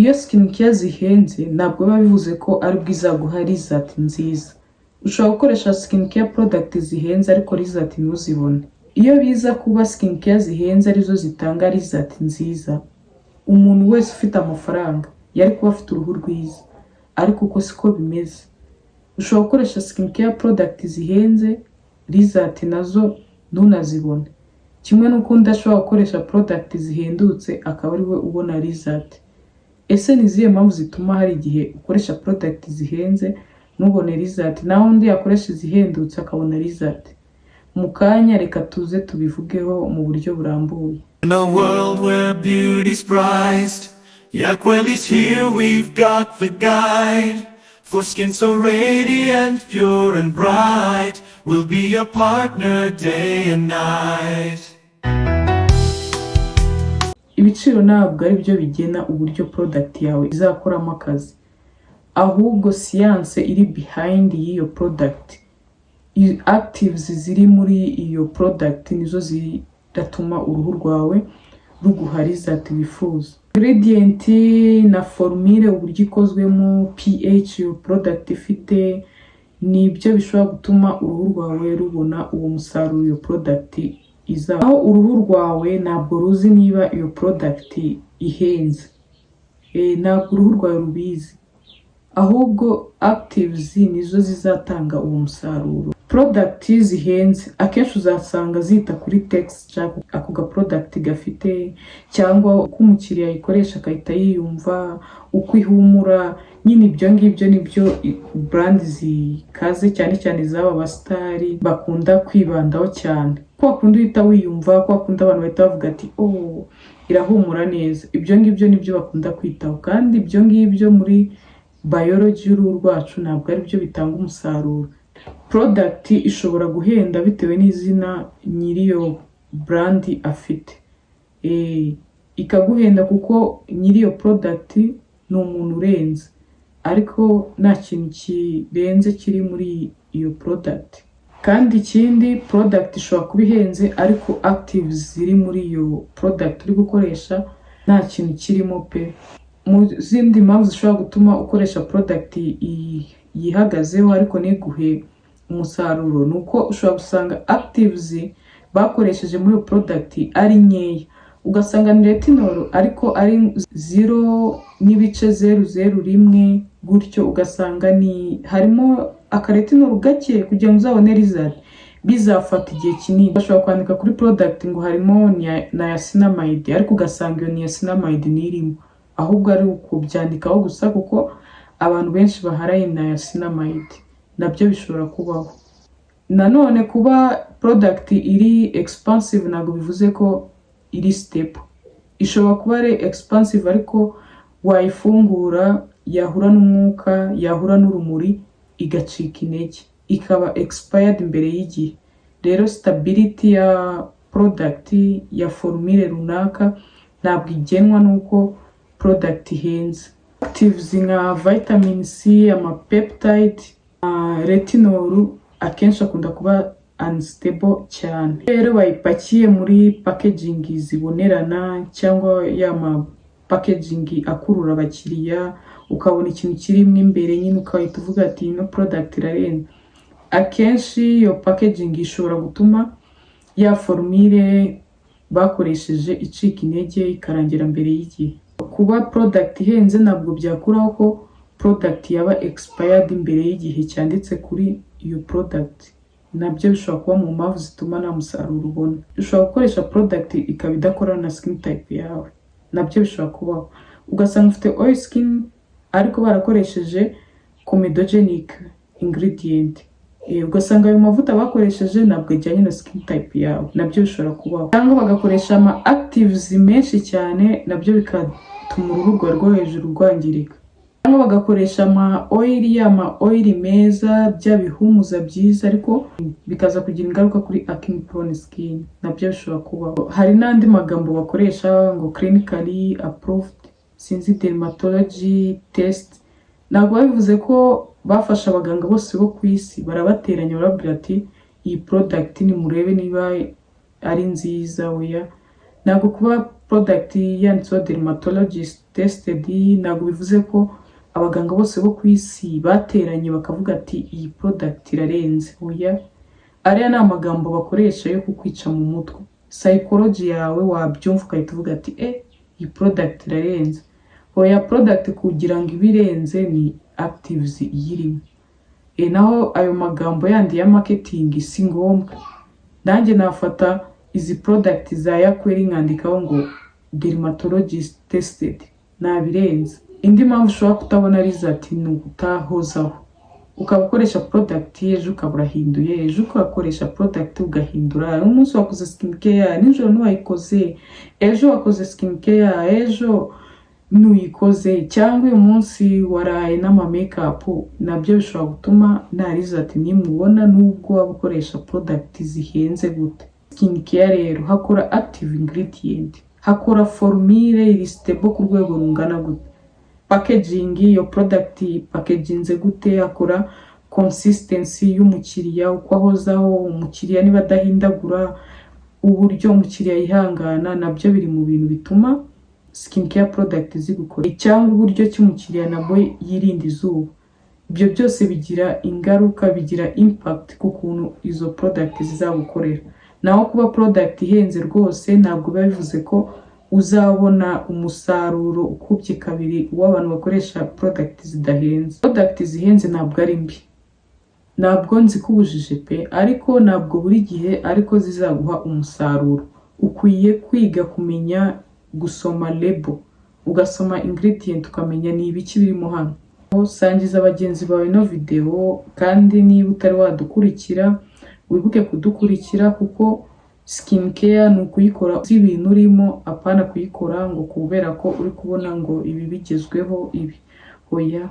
Iyo skincare zihenze, ntabwo biba bivuze ko aribwo izaguha result nziza. Ushobora gukoresha skincare product zihenze ariko result ntuzibone. Iyo biza kuba skincare zihenze arizo zitanga result nziza, umuntu wese ufite amafaranga yari kuba afite uruhu rwiza, ariko uko siko bimeze. Ushobora gukoresha skincare product zihenze, result nazo ntunazibone. Kimwe n'uko undi ashobora gukoresha product zihendutse akaba ari we ubona result. Ese ni izihe mpamvu zituma hari igihe ukoresha product zihenze ntubone result, naho undi yakoresha izihendutse akabona result? Mu kanya reka tuze tubivugeho mu buryo burambuye. In a world where beauty's prized, Yaqueli's here, we've got the guide. For skin so radiant, pure and bright, we'll be your partner day and night. Ibiciro ntabwo ari byo bigena uburyo product yawe izakoramo akazi, ahubwo siyanse iri behind y'iyo product, actives ziri muri iyo product, nizo ziratuma uruhu rwawe ruguha result wifuza. Ingredient na formule, uburyo ikozwemo, pH iyo product ifite, nibyo bishobora gutuma uruhu rwawe rubona uwo musaruro iyo product iza. Aho uruhu rwawe ntabwo ruzi niba iyo product ihenze, ntabwo uruhu rwawe rubizi, ahubwo actives nizo zizatanga uwo musaruro. Product zihenze akenshi uzasanga zita kuri texture ako ga product gafite, cyangwa uko umukiriya ayikoresha agahita yiyumva, uko ihumura nyine. Ibyo ngibyo nibyo brand zikaze, cyane cyane iz'aba basitari, bakunda kwibandaho cyane. Kwa kundi uhita wiyumva, kwa kundi abantu bahita bavuga ati: "Oh, irahumura neza." Ibyo ngibyo nibyo bakunda kwitaho, kandi ibyo ngibyo muri biology y'uruhu rwacu ntabwo ari byo bitanga umusaruro. Product ishobora guhenda bitewe n'izina nyiri iyo brand afite, ikaguhenda kuko nyiri iyo product ni umuntu urenze, ariko nta kintu kirenze kiri muri iyo product. Kandi ikindi, product ishobora kuba ihenze ariko actives ziri muri iyo product uri gukoresha nta kintu kirimo pe. Mu zindi mpamvu zishobora gutuma ukoresha product yihagazeho ariko ntiguhe umusaruro, ni uko ushobora gusanga actives bakoresheje muri iyo product ari nkeya, ugasanga ni retinol ariko ari 0.001 gutyo, ugasanga ni harimo akaretinol gake. Kugira ngo uzabone result bizafata igihe kinini. Bashobora kwandika kuri product ngo harimo niacinamide, ariko ugasanga iyo niacinamide ntirimo, ahubwo ari ukubyandikaho gusa kuko abantu benshi baharaye niacinamide. Nabyo bishobora kubaho. Nanone kuba product iri expensive ntabwo bivuze ko iri stable. Ishobora kuba ari expensive ariko wayifungura yahura n'umwuka, yahura n'urumuri, igacika intege, ikaba expired mbere y'igihe. Rero stability ya product, ya formule runaka, ntabwo igenwa n'uko product ihenze. Actives nka vitamin C, ama peptide, retinol, akenshi akunda kuba unstable cyane. Rero bayipakiye muri packaging zibonerana cyangwa ya ma packaging akurura abakiriya, ukabona ikintu kirimo imbere nyine ukahita uvuga ati: "Ino product irarenze." Akenshi iyo packaging ishobora gutuma ya formule bakoresheje icika intege, ikarangira mbere y'igihe. Kuba product ihenze ntabwo byakuraho ko product yaba expired mbere y'igihe cyanditse kuri iyo product. Nabyo bishobora kuba mu mpamvu zituma nta musaruro ubona. Ushobora gukoresha product ikaba idakorana na skin type yawe, nabyo bishobora kubaho, ugasanga ufite oil skin ariko barakoresheje comedogenic ingredient, ugasanga ayo mavuta bakoresheje ntabwo ajyanye na skin type yawe. Nabyo bishobora kubaho. Cyangwa bagakoresha ama actives menshi cyane, nabyo bigatuma uruhu rwawe rwo hejuru rwangirika. Cyangwa bagakoresha ama oil, ya ma oil meza, bya bihumuza byiza, ariko bikaza kugira ingaruka kuri acne prone skin. Nabyo bishobora kubaho. Hari n'andi magambo bakoresha ngo clinically approved, sinzi, dermatology test. Ntabwo babivuze ko bafashe abaganga bose bo ku isi barabateranya, barababwira ati: "Iyi product nimurebe niba ari nziza." Oya, ntabwo kuba product yanditseho "dermatologist tested", ntabwo bivuze ko abaganga bose bo ku isi bateranye bakavuga ati: "Iyi product irarenze." Oya, ariya ni amagambo bakoresha yo kukwica mu mutwe, psychology yawe. Wabyumva ugahita uvuga ati: "Eh, iyi product irarenze." Oya, product kugira ngo ibe irenze ni actives iyirimo. Naho ayo magambo yandi ya marketing si ngombwa. Nanjye nafata izi product za Yakweri nkandikaho ngo "dermatologist tested", nabirenze. Indi mpamvu ushobora kutabona result ni ukutahozaho, ukaba ukoresha product, ejo ukaba urahinduye, ejo ugakoresha product ugahindura. Umunsi wakoze skin care, nijoro ntiwayikoze, ejo wakoze skin care, ejo ntuyikoze, cyangwa uyu munsi waraye n'ama makeup, nabyo bishobora gutuma nta result n'imwe ubona, nubwo waba ukoresha product zihenze gute. Skin care rero hakora active ingredient, hakora formule iri stable ku rwego rungana gute, packaging, iyo product packaginze gute, hakora consistency y'umukiriya, uko ahozaho umukiriya, niba adahindagura, uburyo umukiriya yihangana, nabyo biri mu bintu bituma skin care product zigukora, cyangwa uburyo ki umukiriya nabwo yirinda izuba. Ibyo byose bigira ingaruka, bigira impact ku kuntu izo product zizagukorera. Naho kuba product ihenze rwose ntabwo biba bivuze ko uzabona umusaruro ukubye kabiri uw'abantu bakoresha product zidahenze. Product zihenze ntabwo ari mbi, ntabwo nzikubujije pe, ariko ntabwo buri gihe ariko zizaguha umusaruro. Ukwiye kwiga kumenya gusoma label, ugasoma ingredient, ukamenya ni ibiki birimo hano. Sangiza bagenzi bawe ino video, kandi niba utari wadukurikira, wibuke kudukurikira, kuko skin care ni ukuyikora uzi ibintu urimo, apana kuyikora ngo kubera ko uri kubona ngo ibi bigezweho ibi. Oya.